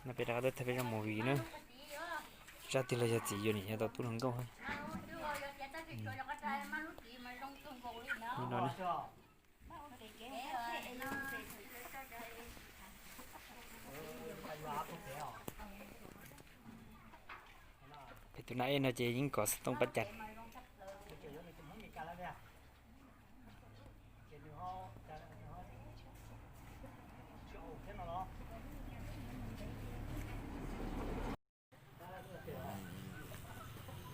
Peb rov qab tuaj thaij peb zaj movie na. Zaj twg los yog txiv yuav niam yog tau tub hluas nkauj. Li no na. Peb tus nab ej no ces yeej kov xov tooj pab cas.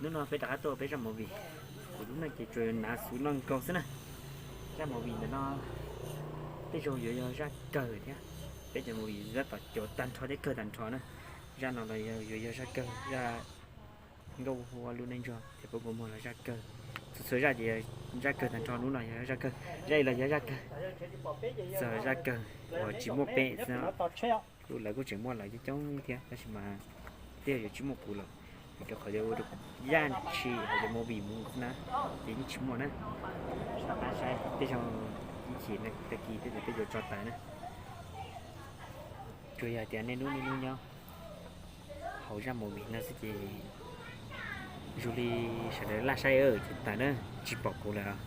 Hnub no peb rov qab tuaj peb zaj movie. Kuv lub neej ces tsuas yog hnav xuv noj nkaug xwb na. Zaj movie ntawm no tej zaum yuav yog zaj kawg thiab. Peb cov movie zaj tom cuav tag nrho thiab kawg tag nrho na. Zaj no los yuav yog zaj kawg, zaj nkauj hu ua Lub Neej Ntsuag thiab Pab Kua Muag los zaj kawg. Txhua txhua zaj ces zaj kawg tag nrho, hnub no yog zaj kawg, zaj ib los yog zaj kawg, txog zaj kawg uas tsis muaj peb xwb. Kuj lawv kuj tseem muaj lawv coob coob thiab tab sis mas tej zaum yuav tsis muaj kuv lawm, vim rau qhov tias ua rau zaj tshis hauv cov movie mus xwb na, ces yeej tsis muaj na. Rov qab saib tej zaum ib chim tag kis tej zaum peb yuav tso tawm na. Tsuas yog tias niaj hnub niaj hnub nyob hauv zaj movie no xwb ces zoo li sawv daws laj saib ces tawm na, tsis pom kuv lawm.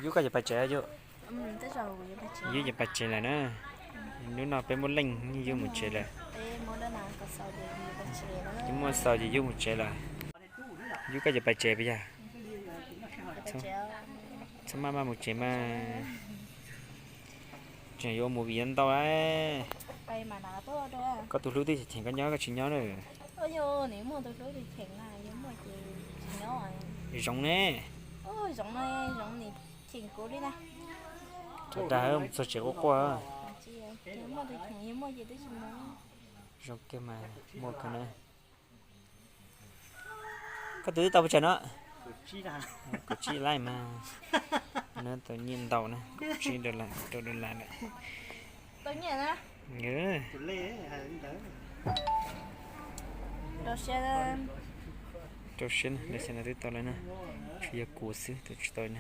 Yub, koj yuav pais tsev, yub yuav pais tsev lawm na. Hnub no peb muaj leej, yub mus tsev lawm. Yub muaj xaus ces yub mus tsev lawm. Yub, koj yuav pais tsev puas yog? Txhob maj maj mus tsev mas, tseem yuav ua movie ntau lawm. Koj tus hlub twb cheem koj nyob koj tsis nyob na. Zoov ne. Dag mus txog tsev quaj quaj. Zoo kiag mas muaj kawg na. Koj tus twb tau pes tsawg no? Kaum tsib laib mas. No tau nyiaj ntau na, kaum tsib dollar, rau dollar lawm. Rau siab na, lawv xav no twb tau lawm na. Tsuas yog kuv xwb tus tsis tau na.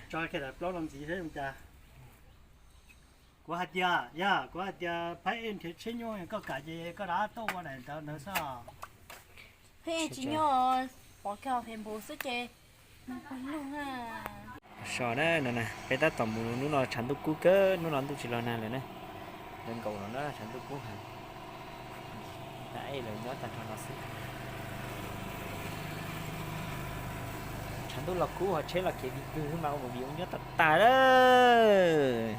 Kuv hais tias, yog kuv hais tias phab ej nrhiav tsheb nyuaj koj kam ces koj rov tuaj ua daim ntawd ntawd xwb. Phab ej tsis nyuaj, pom kiag Facebook xwb ces. So na, no na, peb tab tom mus, hnub no tshav ntuj kub kawg, hnub no ntuj tsis los nag lawm na. Lawv nkaum los na, tshav ntuj kub heev. Nab ej lawv nyob tag nrho no xwb. Tshav ntuj los kub ho tsheb los khiav vig vig xwb mas ua movie ua nyuaj tag tag lawm.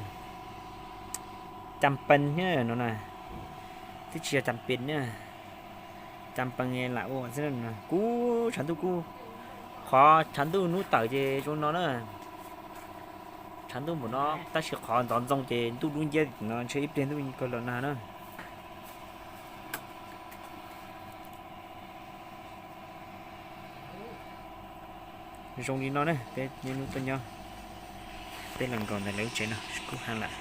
Cam pees thiab no na, twb tsis yog cam pees na, cam pees lam ua xwb. Kub, tshav ntuj kub, qhov tshav ntuj hnub tawm ces zoo no na. Tshav ntuj npaum no tab sis qhov ntxoov ntxoo ces ntuj dub nciab no ntshe ib pliag ntuj kawg los nag na. Zoo li no na, peb niaj hnub tuaj nyob, peb los nkaum ntawm lawv lub tsev no kub heev lawm.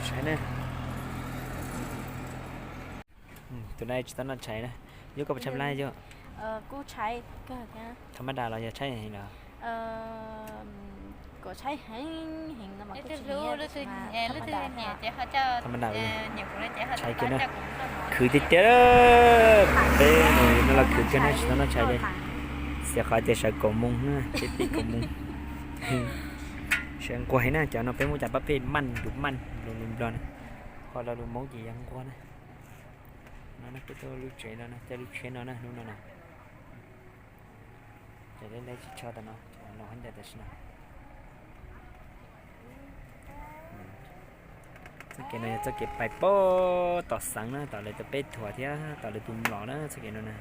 Saib na, tus no tsis tau noj tshais na. Yog koj puas tshaib plab yog? Tha mab das los yog tshaib heev los? Tha mab das, tshais kiag na, khwv tiag tiag. Peb no los khwv kiag na, tsis tau noj tshais li. Xiam qhov tias sawv kaum moos na, peb pib kaum moos. Sawv nquag heev na, cov no peb muab cov pab pej maj lus maj lus nplog na, ho lo lus Hmoob ces yog nquag na. No peb tuaj lub tsev no, caij lub tsheb no na, hnub no na. Ces leb leb tsis tshua tam no, los hab ntawd tam sim no. Txoj kev no yog txoj kev pais pem tom Xeev na, tom lawv tus peb thuam thiab tom lawv tus mlom na, txoj kev no na.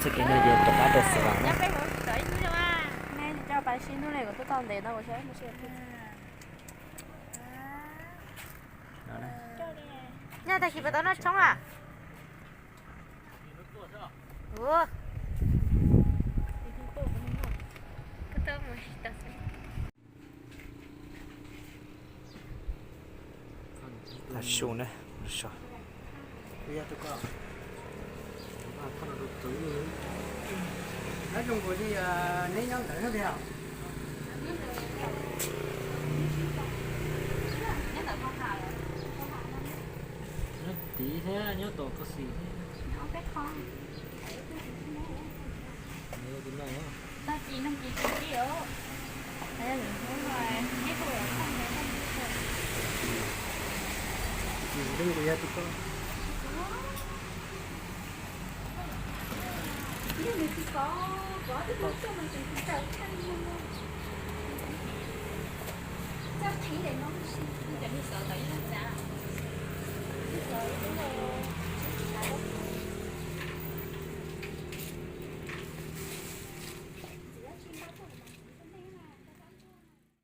Txoj kev no ces rov qab rau Xeev Vam na. Nyaj tag kis puas tau noj tshoob a? Ua, Su na, so. Nyob zoo nkaus li, neb nyob ntawd no tiag? Nyob tid thiab nyob tom koj xis thiab. Tag kis nag kis tsis tib os. Tsis zoo nkaus yog tus ko. Yog nws tsis kov, kov twb tsis tau mas tseem tsis tawm tag no. Txaj qhib daim no si, cov niag xov tau ib leeg txav. Ib xov ib lub.